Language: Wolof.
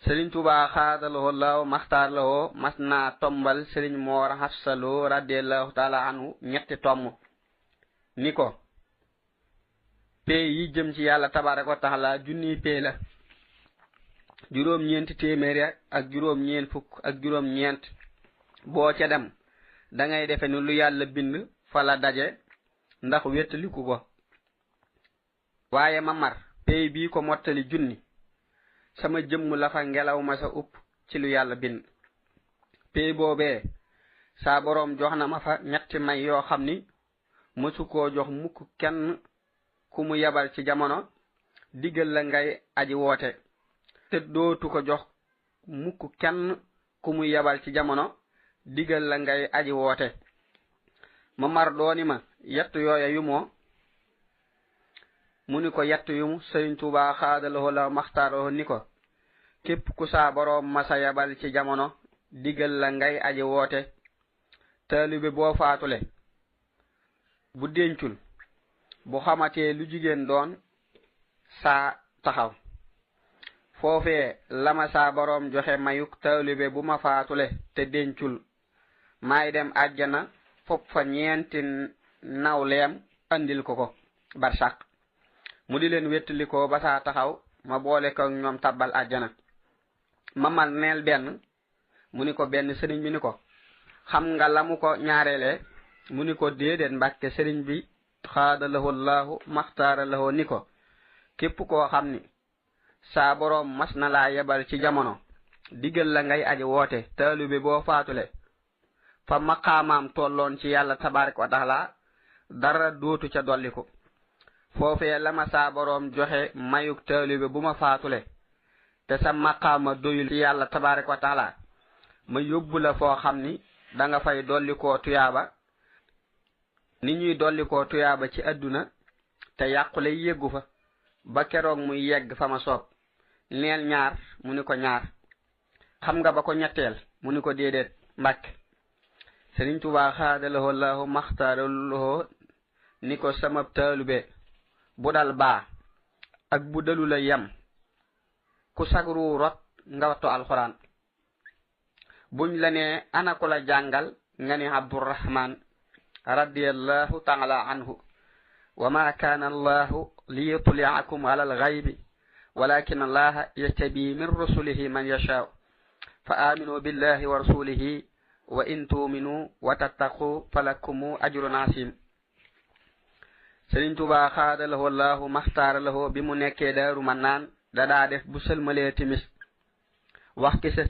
sëriñ Tuubaa xaadalawoo law maxtaar lawoo mas naa tombal sëriñ Moor Xafsaloo radiyallahu taala anhu ñetti tomm ni ko pay yi jëm ci yàlla tabaaraka wa taala junniy pay la juróom ñeenti téeméer ak juróom ñeent fukk ak juróom ñeent boo ca dem da ngay defe ni lu yàlla bind fa la daje ndax wéttaliku ko waaye ma mar pay bii ko mottali junni sama jëmm la fa ngelaw ma sa upp ci lu yàlla bind pay boobee saa boroom jox na ma fa ñetti may yoo xam ni mësu koo jox mukk kenn ku mu yabal ci jamono digal la ngay aji woote te dootu ko jox mukk kenn ku mu yabal ci jamono digal la ngay aji woote ma mar dooni ma yett yooya yu moo mu ni ko yett yu Sëriñ Tuubaa xaadalawoo la maxtaaroo ni ko képp ku saa boroom masa yabal ci jamono digal la ngay aji woote taalibe boo faatule bu dencul bu xamatee lu jigéen doon saa taxaw foofee lama saa boroom joxe mayuk taalibe bu ma faatule te dencul maay dem àjjana fop fa ñeenti nawleem andil ko barsàq mu di leen wéttalikoo ba saa taxaw ma boole ko ñoom tabbal àjjana ma mal neel benn mu ni ko benn sëriñ bi ni ko xam nga lamu ko ñaareele mu ni ko déedéet Mbàkke sëriñ bi xaadalahoo laahu maxtaara lahoo ni ko képp koo xam ni saa boroom mas na laa yebal ci jamono digal la ngay aji woote taalibe boo faatule fa maqaamaam tolloon ci yàlla tabaaraka wa taala dara dootu ca dolliku foofee lama saa boroom joxe mayuk taalibe bu ma faatule te sa maqaama doyul ci yàlla tabaaraka wa taala ma yóbbu la foo xam ni da nga fay dollikoo tuyaaba ni ñuy dollikoo tuyaaba ci àdduna te yàqule yeggu fa ba keroog muy yegg fa ma soob neel ñaar mu ni ko ñaar xam nga ba ko ñetteel mu ni ko déedéet Mbàkke Sëriñ Tuubaa xaadalahoo laahu maxtaaralahoo ni ko sama taalube bu dal baa ak bu dalu la yem ku sagru rot nga wattu alxuraan buñ la nee ana ko la jàngal nga ni Abdurrahman radiyallahu taala anhu wa ma kaana allahu liyutli'akum ala alghaybi walakin allaha yastabi min rusulihi man yashaa fa aminu billahi wa rasulihi wa in tu'minu wa tattaqu falakum ajrun azim Sëriñ Tuubaa xaadalahoo laahu maxtaaralahoo bi mu nekkee Daaru Mannaan da daa def bu sëlmalee timis wax ki sa